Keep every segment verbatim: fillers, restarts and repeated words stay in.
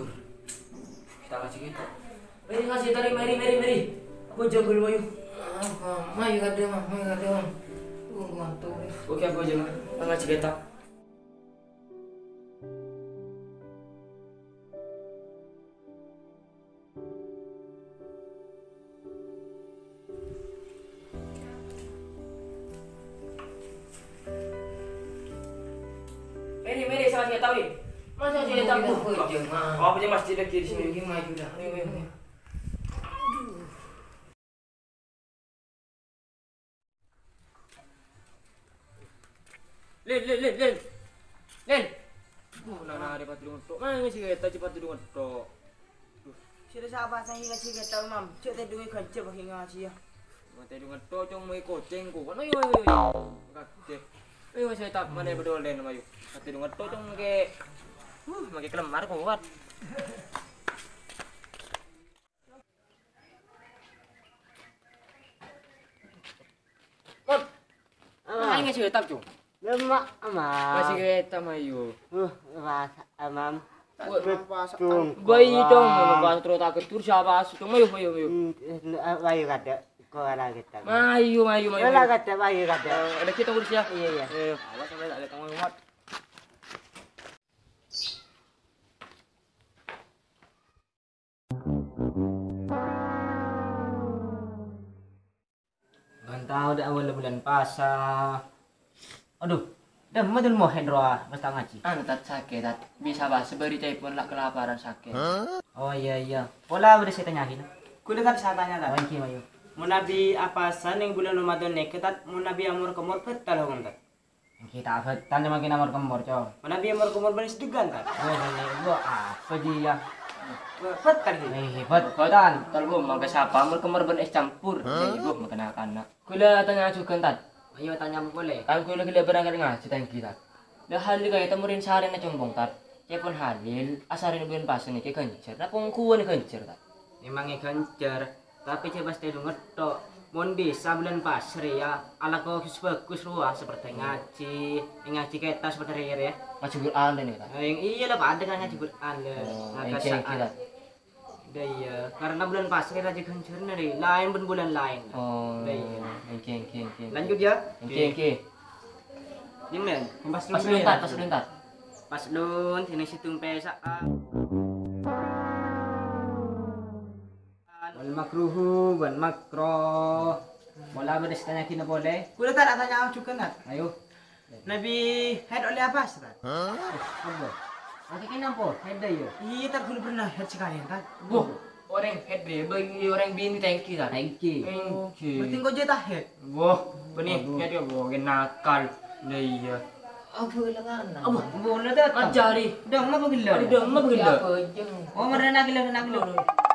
Kita ngaji kita. Mari ngaji tadi, mari, mari, mari. Apa jam belum ayo? Apa? Mayu kada, Mam. Mayu kada, Mam. Tunggu, Mam. Tunggu. Oke, apa jam? Kita ngaji kita. Mari, mari, sama saya tahu, nih. Masa saya tahu? Apa aja masjid lagi di sini? Ini maju dah. Ayo, ayo, ayo. Lin, Lin, Lin, Lin. Lin. Duh, nana ada pati dungan tok. Mana sih kita cepat dungan tok? Duh. Sudah sabar, saya ngaji kita, Mam. Cek tadi dungan ganjil bagi ngaji ya. Mati dungan tok, cong, mau kucing, kuat. Ayo, ayo, ayo. Kakek. Ayo, saya tak mana berdoa lain, ayo. Mati dungan tok, cong, make. Uh, make kelemar kuat. Mot. Apa? Ayo, ngasih kitab, Cung. Lemak, Mam. Ngasih kitab, ayo. Uh, pas, Mam. Wah. Cung. Bayi, Cung, pas terus tak kedur siapa asu, Cung. Ayo, ayo, ayo. Hmm, eh, ayo kada. Kau ada kitab. Ayo, ayo, ayo. Ada kitab, ayo kada. Eh, ada kita urus ya. Iya, iya. Eh, awas sampai tak ada kamu, Mot. Bâ'ân tao dâ' awalla bulân pasa. Adhu, dâ' emma dul mohen rowa pas ta' ngajhi. Anu, Tad, sakè', Tad. Bisa bâ' sabâri caèpon la kalaparan sakè'. Oh, iyâ, iyâ. Pola bâdâ sè ètanya'aghi. Kaulâ, Tad, sè atanya, Tad. Oh, èngghi, mayu. Mon abit apasa neng bulân Ramadan nèka, Tad, mon abit amor-kemor bâtal hokom, Tad? Èngghi ta' bâtal, mangkèn amor-kemor, Cong. Mon abit amor-kemor bânnè seddekan, Tad? Oh, bânnè. Wah, apa jiyâ? Wah, bâtal, ghi? Eh, bâtal. Bâtal, Bu, mangkè sapa amor-kemor bân ès campur? Hah? Èngghi, Bu, mangkèn na'-kana'. Kaulâ tanya jhughân, Tad. Ayo, tanya polè. Kan kaulâ ghellâ' bârângkat ngajhi, ta' èngghi, Tad. Dâ' Halil ka'dinto morèn sarèna compo', Tad. Caèpon Halil, asarèna bulân pasa nèka ghânjhâr. Napa ongghuwân ghânjhâr, Tad? Memang è ghânjhâr, tapè jhâ' pas tèdung ngetto'. Mon bisa bulân pasa rèya alako sè bhâghus rowa, seperti ngajhi, ngajhi kètab seperti rèya, rèya. Ngajhi Quran rèya, Tad? Eh, iyâ la, padâ kan ngajhi Quran, la. Oh, èngghi, èngghi, Tad. Dâ' iyâ, karena bulân pasa rèya rajâ ghânjhârânna, rè, laèn bân bulân laèn. Oh, dâ' iyâ. Èngghi, èngghi, èngghi. Lanjut, ya. Èngghi, èngghi. Yang lain, pas Pas dulu, Tad, ya. Pas dulu, Tad. Pas dulu, sini situng pè sa'at. Wal makruhu, wal makruh. Pola bâdâ sè ètanya'aghina polè. Kaulâ, Tad, atanya jhughân, Tad. Ayo. Nabi haid ollè apasa, Tad? Hah? Apa? Akè kènapa? Haid, yâ? Iyâ, Tad, kaulâ pernah haid sakalèyan, Tad. Wah, orèng haid, rè, bâi orèng binè' ta' èngghi, Tad? Ta' èngghi. Èngghi. Berarti engko' jhâ' ta' haid. Wah, bânnè, Aduh. Haid, yâ, wah, nakal. Lah iyâ. Apa lengana? Apa? Bola datang. Ajari. Dâ' emma apa ghellâ'? Aduh, dâ' emma apa ghellâ'? Apa aja? Oh, marèna ghellâ', marèna ghellâ'.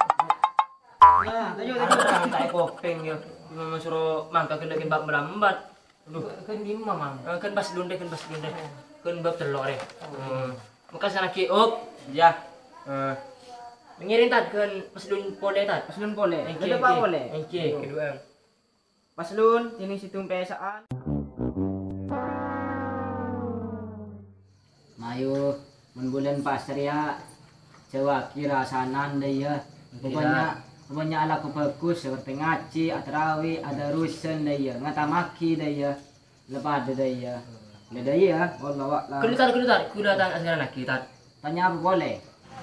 Nah, toju', toju'. Ah, ta' kopèng, yâ. Cuma soro mangka ghellâ' kèng bab melambat. Aduh. Kan dimma, Mang? Eh, kan pas dulu, rè, kan pas dulu, rè. Kan bab tello', rè. Hmm. Maka sana ki, op. Yâ. Eh. Ngiring, Tad, kan pas dulu polè, Tad. Pas dulu polè. Èngghi, kedua èngghi. Polè. Èngghi, kedua. Pas dulu, ini situng pè sa'at. Mayu, mon bulân pasa rèya, jhâuwâghi rasanan, dâ' iyâ. Kira. Pokoknya, pokoknya alako bhâghus, seperti ngajhi, atarawi, adarusan, dâ' iyâ. Ngatamaghi, dâ' iyâ. La padâ, dâ' iyâ. La, dâ' iyâ, wallahu a'lam. Ghellâ', Tad, ghellâ', Tad. Kaulâ tanya sakalè lagi, Tad. Tanya apa polè?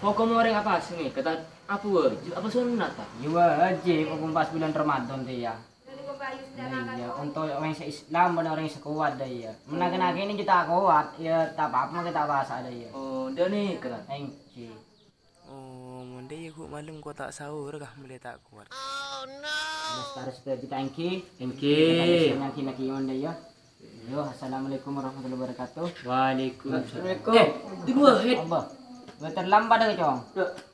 Hokom orèng apasa nèka, Tad? Apa wajib, apa sunnat, Tad? Yâ wajib, hokom pas bulân Ramadan, dâ' iyâ. Nah, iyâ, untuk orèng sè Islam bân orèng sè kowat, dâ' iyâ. Mènakan akè nèng jhâ' ta' kowat, yâ ta' apa-apa, mangkè ta' pasa, dâ' iyâ. Oh, dâ' nèka, Tad? Èngghi. Oh, mon dâ' iyâ ghu' malem ko' ta' saur kah, mèlè ta' kowat. Terus, terus, terus, èngghi. Èngghi. Èngghi, èngghi, mon, dâ' iyâ. Yo, assalamualaikum warahmatullahi wabarakatuh. Waalaikumsalam. Assalamualaikum. Eh, itu gua head. Apa? Gua terlambat, Cong.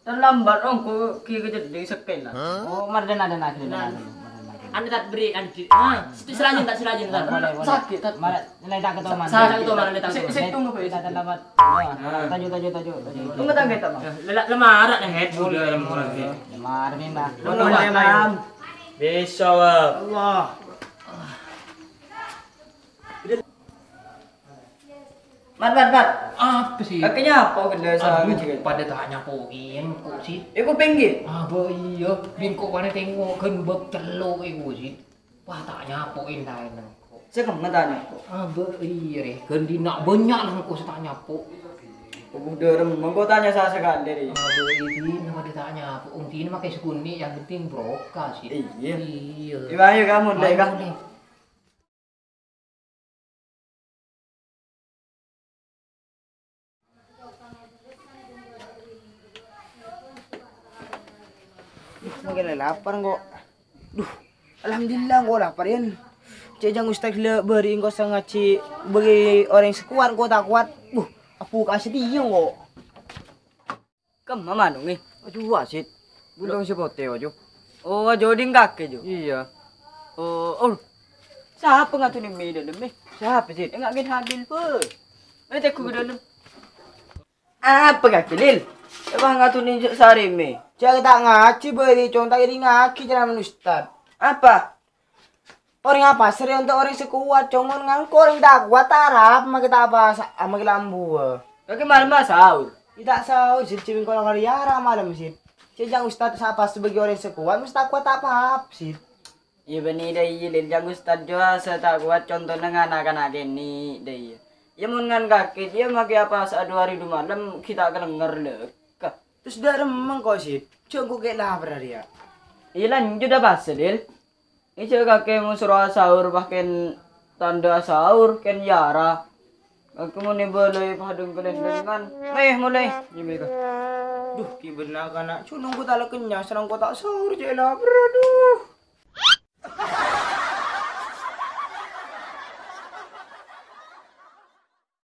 Terlambat, Ong, kok ki kejadian sekel lah. Oh, mardana, dana, dana, dana, dana. Anu, Tad, beri, Andi. Ah, situ serahin, Tad, serahin, Tad. Boleh, boleh. Sakit, Tad. Mara, nilai tak ketahuan. Sa-, sa-, tak ketahuan, tak ketahuan. Sik, sik, tunggu, Pak. Kita terlambat. Wah, taju, taju, taju, taju. Tunggu, tangga, Tad, Bang. Eh, lelak lemarak nih, head juga lemarak. Lemarak nih, Bang. Tunggu, Bang. Bisa, Bang. Allah. Mat, mat, mat. Apa sih? Kakè nyapo ghellâ' Aduh, pada ta' nyapoin kok sih. Iku pènggi. Apa iya? Bingko pada tengok kan bab telu iku sih. Wah, ta' nyapoin ta' eneng kok. Sè kemma ta' nyapo. Apa iya re? Kan dina' banyak lah kok sè ta' nyapo. Udah rem, mengko tanya saya sekali. Apa iya dina pada ta' nyapo? Ung dina pakai sekuni yang penting broka sih. Iya. Iya. Iya, ayo kamu, Lek, Ayo, Kak. Lek. Makin lapar kok. Duh, alhamdulillah kok lapar, Yan. Cè' jang ustaz le bari engko' sè ngajhi bagi orèng sè kowat, engko' ta' kowat. Buh, abu ka sediyâ kok. Kemma manongnge? Aduh, wasit. Bulong sè potè, ojo. Oh, ajo ding kakè, Jo. Iya. Oh, oh. Sapa ngatoni mè' dâlem, mè'? Sapa, Sid? Enggak gen habil, pe. Mè' teko ka dâlem. Apa kakè, Lil? Emang ngatoni jek sarè, mè'? Jâ' ta' ngajhi, bâri' cong ta' iringngaghi ceramah ustad. Apa? Orèng apasè rè onto' orèng sè kowat, cong, mon engko' orèng ta' kowat, ta' arapa make ta' apasa, make lambuwâ. Kakè malem sahur. Iyâ ta' sahur, Sid, cè' bingko la karè yara malem, Sid. Cè' jang ustad sapa sè bagi orèng sè kowat, mos ta' kowat ta' apa-apa, Sid. Iyâ bânnè dâ' iyâ, Lil, jang ustad jâ' sè ta' kowat, contona ngan-kana kènè' dâ' iyâ. Iyâ mon ngan kakè, iyâ make apasa du hari du malem, ghi' ta' kalènger lè. Ka. Terros dâ' remmeng ko', Sid. Jâ' engko' kè' lapar arèya. Iyâ lanjut apasa, Lil? Iyâ kakè mon soro asahur, pas kèn tandhâ asahur, kèn yara. Kakè mon èbâlâi padâ kalèndengan. Mè' molè. Iyâ, mè', Ka. Duh, ki bânna kana'. Cunong ko' ta' la kennyang, sareng ko' ta' sahur, cè' lapar, aduh.